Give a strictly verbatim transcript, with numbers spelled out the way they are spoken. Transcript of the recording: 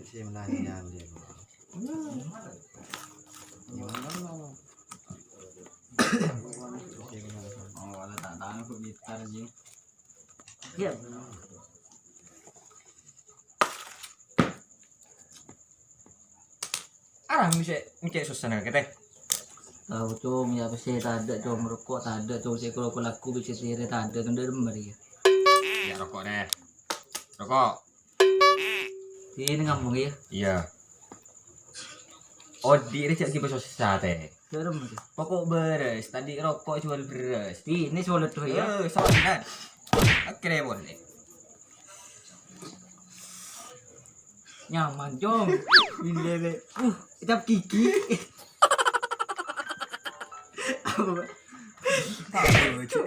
Sè melajah, Bro. Gimana, Bro? Oh, ada tak tahu aku gitar, Jing. Iya. Arah mècè', mècè' sossana kakè, tè. Tao, Cong, ya, pèssè tadâ', Cong, roko' tadâ', Cong, sè ko-, ko-, lagu bisa sèrè tadâ', Cong, dâri mari, ya. Ya, roko', deh. Roko'. Sini ngambung, ya. Iya. Odi' rè jhâ' ghibâ sossa, tè. Dâri mari. Pokok bârâs, tadi roko' jual beras. Sini solet, ya. Eh, solet, kan? Akhirnya boleh. Nyaman, Cong. Bilele. Uh, cap gigi. Apa, Pak? Tahu, Cok.